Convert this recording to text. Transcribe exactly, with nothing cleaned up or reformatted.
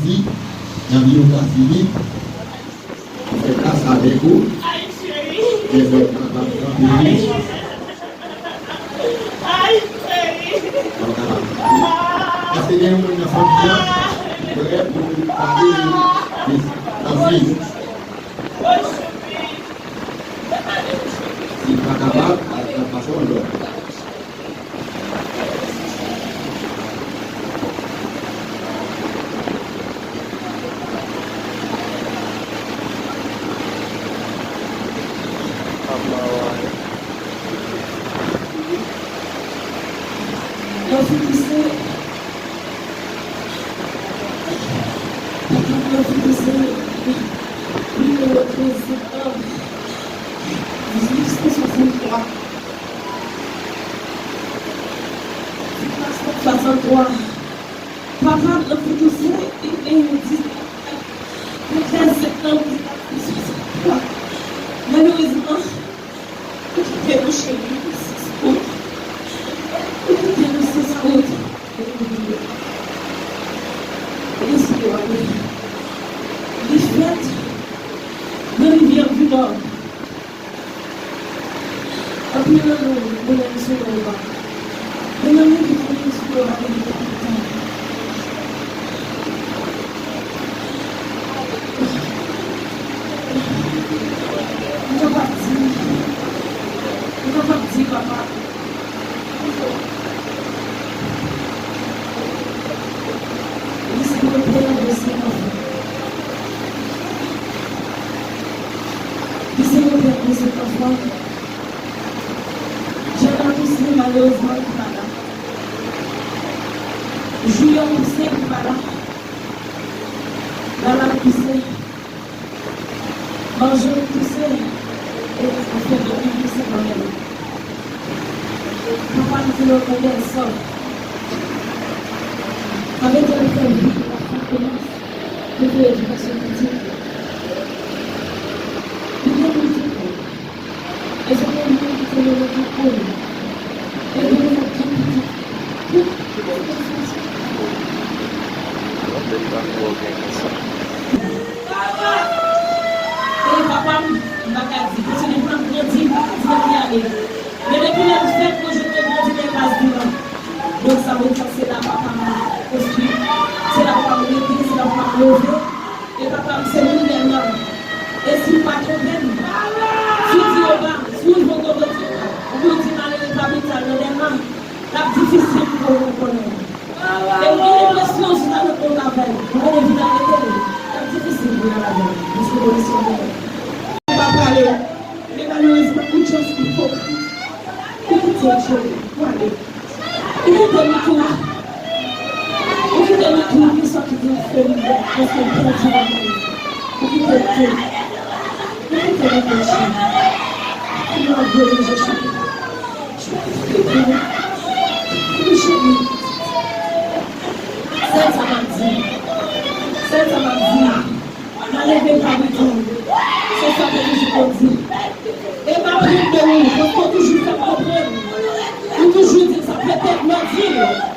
Nan biyografi li, nou fè gras avèk ou. Lè zòm kapab kanpe li. Lè w kapab kanpe. Èske gen yon moun nan fanmi an ki prè pou pale de Anfil? Si l pa kapab, al nan pase yon lòt. Nan figi se, nan figi se, nimewo trèz septanm, dizuit san swasanntwa. Dizuit san swasanntwa. Papa m nan figi se, e, e, dizuit, le trèz septanm dizuit san swasanntwa. Malerezman, Ou kite nou cheri, sis out. Ou kite nou sis out. Li fèt nan rivyè Vimò. Anpil nan nou, nou menm sou nou ba. Mwen menm, mwen te konnen sou yo, pa gen tan. Mwen kapab di, mwen kapab di, papa, li se yon pè de senk anfan. Li se yon pè de senk anfan. Jana Toussaint, malerezman, li pa la. Junior Toussaint, li pa la. Lala Toussaint. Marjorie Toussaint. E, anfen, Domin Toussaint kanmenm. Papa m se yon bon gèson. Sa vle di, li fè vi, li pa fè komès, li fè edikasyon pitit. Li gen moun ki bon. E se pou li ki te yon moun ki konnen. E pou li fè tout pitit. Tout pitit. E papa m, m pa ka di, paske depi lè m grandi, m pa ka di nan ki ane. Men depi lè m fèt, mwen jwenn mwen grandi nan Plas Divan. Donk, sa vle di se la papa m konstwi, se la papa m rete, se la papa m leve. E papa m se moun Dèlma. E si m pa twonpe m, si w di Oba, si w jwenn Oba, di Oba, ou di malere kapital nan Dèlma, l ap difisil pou w konnen. E m gen enpresyon si w ta nan kont avè l, ou konnen vi l ap rete l, l ap difisil pou l al avè l, paske konesyon gen. Ou pa pale, men malerezman, ou just ipokrit. Ou kite l jere, ou ale. Ou kite nou tout. Ou kite nou tout, nou sòti di fè nou, paske nou pèdi lavi. Ou kite nou tout. Ou kite nou tout, cheri. Ou adore Jezi. Cheri, kite nou. Kite nou, cheri. Sèl sa m ap di. Sèl sa m ap di. Malere pa retou. Se sa ke toujou konn di. E m aprann de ou, paske w toujou fè m konprann. Ou toujou di m sa, petèt mwen di l.